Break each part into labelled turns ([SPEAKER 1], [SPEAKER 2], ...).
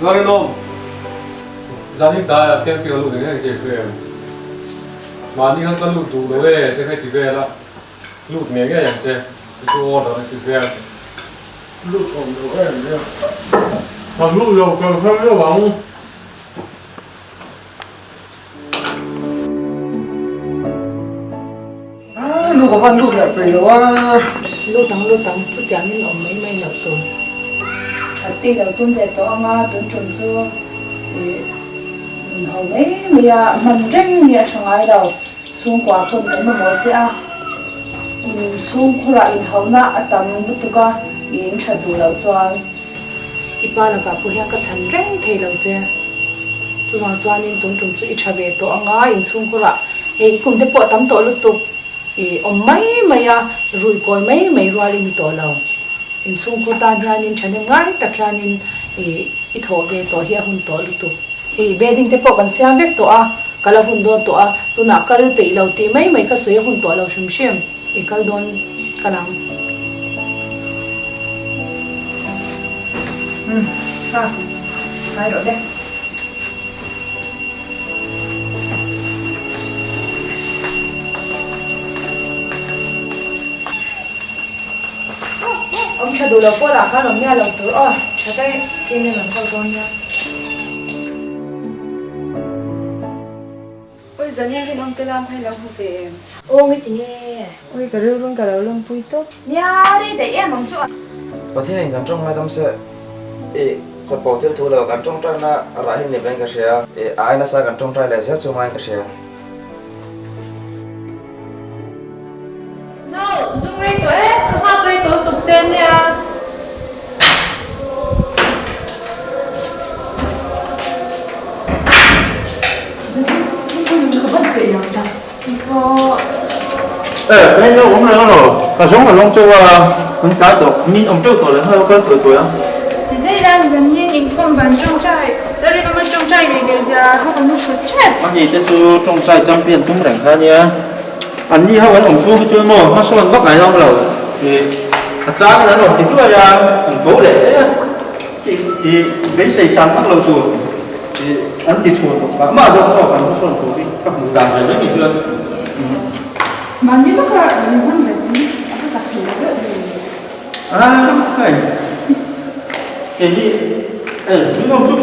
[SPEAKER 1] Lalrinawm, Zanin tlaiah camping a lut eng eng che hre em? Mahni khan ka lut duh lo e te kha i ti vel a, lut ngei ngei ang che, i chu order a ti vel.
[SPEAKER 2] Lut awm lo em nia.
[SPEAKER 1] Kan lut lo kan hre viau ang.
[SPEAKER 2] Nu ka van lut leh peih lo a.
[SPEAKER 3] Lut ang lut ang, chutiangin awm mai mai loh tur. That ti lo tum ve tawh anga tun tum chu ih nun ho mai mai a hman reng ni a tha ngai lo. Chhungkua pawn kan mamawh che a, in chhungkhurah inhauhna a tam lutuk a, ih in that duh loh chuan. I pa lakah pawh hian ka chhan reng thei lo che. Chuvang chuanin tun tum chu i tha ve tawh anga inchhungkhurah hei i kum te pawh a tam tawh lutuk i awm mai mai a, rui kawi mai mai rual i ni tawh lo. Inchhungkhur tan hianin thahnem ngai tak hianin i i thawh ve tawh hi a hun tawh lutuk. Hei i bedding te pawh kan siam vek tawh a, kal a hun dawn tawh a, tunah kal peih lo tih mai mai ka sawi a hun tawh lo hrim hrim. I kal dawn kal ang. Umm ha ngai rawh le. Awm tha duh lo pawh lah khan awm nia lo tur aw tha daih kim in an chho dawn nia.
[SPEAKER 4] Oi Zanian rinawm te lam kha i lo hmu ve em?
[SPEAKER 3] Aw nge ti nge?
[SPEAKER 4] Oi ka rilrun ka lo lawmpui tawp.
[SPEAKER 3] Nia rei daih em ang chu a.
[SPEAKER 5] Pathian in kan tawng ngaidam se i chapo thil thu lo kan tawngtai na rah hi ni vein ka hria i ai nasa kan tawngtai leh zel chu ngaiin ka hria.
[SPEAKER 4] No, zung rei tawh e, ka nghak rei tawh lutuk che nia.
[SPEAKER 6] Ê, cái nó uống rồi nó cả giống là long châu à, mình cái tổ, mình ông châu tổ là hơi có tuổi tuổi á.
[SPEAKER 4] Ti dei la zan nin inkhawm van tawngtai, ta rin awm a tawngtai rei leh zia kha ka mu thut tep.
[SPEAKER 6] Ani te chu tawngtai champion tum reng kha nia. An ni ho an awm chhung hi chuan maw hmasawn vak an awm lo i a changin an awm thei hluai a, an bo leh daih a, i beisei san vak lo tur i an ti chhun bawk a, amah zawk maw kan hmasawn tur hi ka hmuh dan ve mai ni chuan.
[SPEAKER 4] Mahni lawka min hman ve si a ka zak thei lo deuh ve.
[SPEAKER 6] A hei keini e min awm chu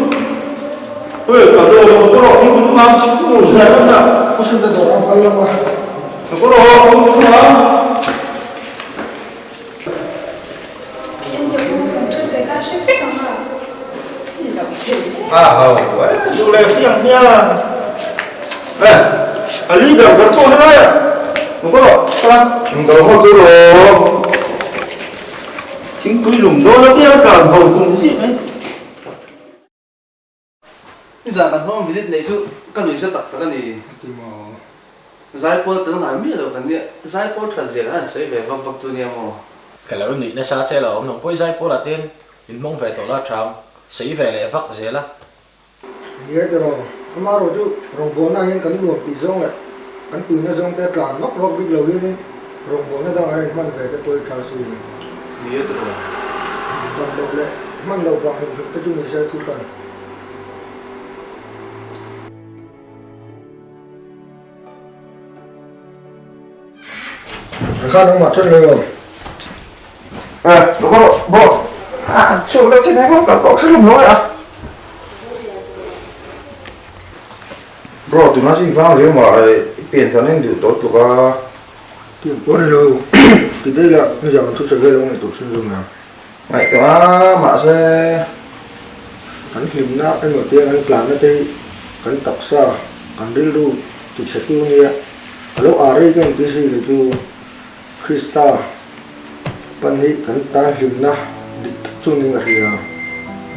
[SPEAKER 6] oi ka do lo ka rawh thing tum a u zai rawh ta.
[SPEAKER 2] Ka hriat na dawr ang kal lama.
[SPEAKER 6] Ka rawh thing tum a.
[SPEAKER 4] Enge u kan thusawi kha hre vek ang a chi lo thei e.
[SPEAKER 6] A ho e duh leh fiang hian e a leader ber pawh helai a ka rawh ka.
[SPEAKER 5] Ka lo haw chu rawh.
[SPEAKER 6] Thingpui lum dawn apiang tlan ho tum zih mai.
[SPEAKER 7] Nizan kan home visit neih chu ka nuihza tak tak a ni.
[SPEAKER 2] A ti maw?
[SPEAKER 7] Zaipawl tel ngai miah lo kan nia, zaipawl that zia kan han sawi ve vak vak chu nia maw?
[SPEAKER 8] Ka lo nuih nasa che lo, nang pawh i zaipawl ah ten in hmang ve tawh la thang, sawi ve leh vak zel a.
[SPEAKER 2] Nia tiraw, amaherawh chu rawngbawlna hian kan nuam tih zawng leh kan tuina zawng te tlan vak vak bik lo hianin rawngbawlna dang an inhman ve te pawh hi tha si.
[SPEAKER 7] Nia tiraw.
[SPEAKER 2] Dam loh leh hman loh vang hrim hrim te chu ni se thu hran. Kha nangmah chuan lei aw.
[SPEAKER 5] Eh, lo ka rawh, bro. Ah, chhuak deuh chin hei ka kawk hre hlawm lo a. Bro, tuna chu i vang riau ma, i pian than in duh tawh tluk a.
[SPEAKER 2] Pian pawh ni lo, ti daih la, nizan kan thusawi vel lo ngaihtuah chhun zawm nia.
[SPEAKER 5] Ngaihtuah a, mahse.
[SPEAKER 2] Kan hlimna emaw tia kan tlanna te hi kan taksa, kan rilru tichhetu nia. A lo ar rei ka inti si kei chu Krista pan hi kan tan hlimna dik tak chu ning a hria.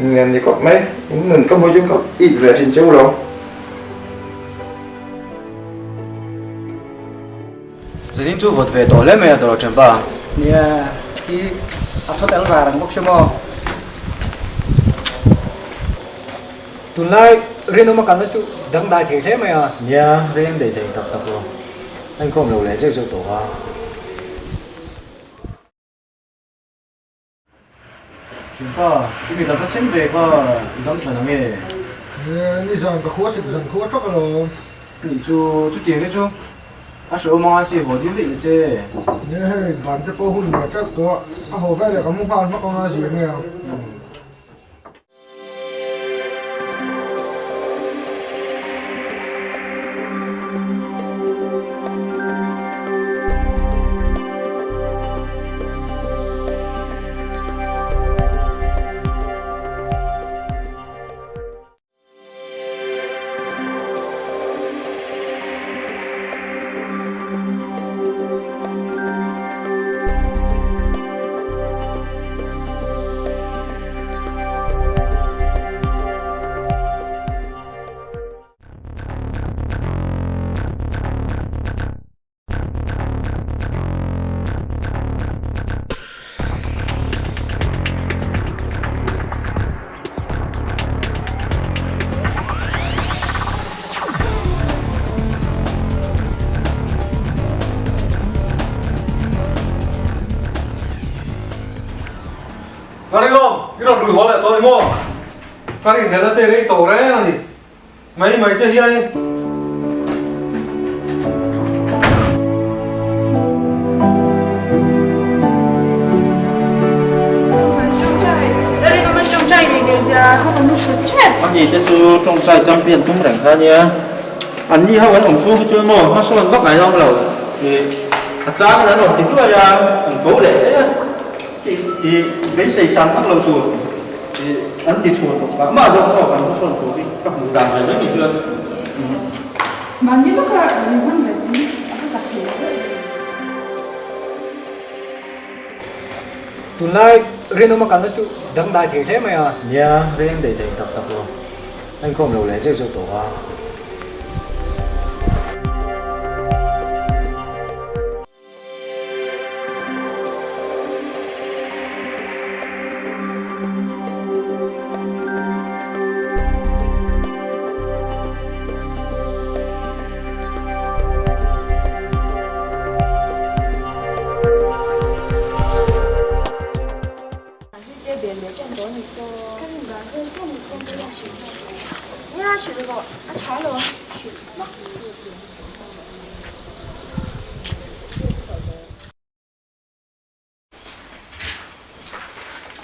[SPEAKER 5] Ngen ni khawp mai, in nun ka hmu chu ka it ve thin cheu lo.
[SPEAKER 8] Zanin chu vawt ve tawh hle mai a dawr ṭhenpa.
[SPEAKER 9] Nia, khi a thaw tel rar ang bawk si maw? Tunlai rinawm a kalna chu dangdai thei hle mai a.
[SPEAKER 8] Nia, rei an daih thei tak tak lo. A inkhawm lo leh zeuh zeuh tawh a. Thianpa, i mit a va sen ve kha, i dam tha nang e?
[SPEAKER 2] Nizan ka khua sik zan khua tak alawm.
[SPEAKER 8] Nih chu, chutiang te chu a hrehawm anga si haw dil daih na che.
[SPEAKER 2] Nia hei, ban te pawh hun ve teuh tawh a, ka haw veleh ka mu nghal hmak anga zir mai ang.
[SPEAKER 1] Ka ringawm, i rawn rui haw leh tawh ni maw? Ka rinhlelh a che rei tawh reng a ni. Mai mai che hian.
[SPEAKER 6] Ani te chu tawngtai champion tum reng kha ania. An ni ho an awm chhung hi chuan maw hmasawn vak ngai awm lo. A changin an rawn ti hluai a, an ko leh daih a. I beisei sang vak lo tur an ti chhuah tawh kha. Amah zawk pawh kan hmasawn tur hi ka hmuh dan ve mai ni chuan.
[SPEAKER 4] Mahni lawka ri hman ve si a ka zak thei lo deuh deuh.
[SPEAKER 9] Tunlai rinawma kalna chu dangdai thei hle mai a.
[SPEAKER 8] Nia, reng daih thei tak tak lo. A inkhawm lo leh zeuh zeuh tawh a.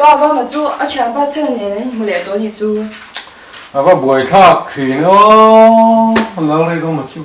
[SPEAKER 4] Pa Vama chu a thianpa chhan nen an hmu leh tawh a ni chu.
[SPEAKER 1] A va buaithlak thin aw, Lalreidawma chu.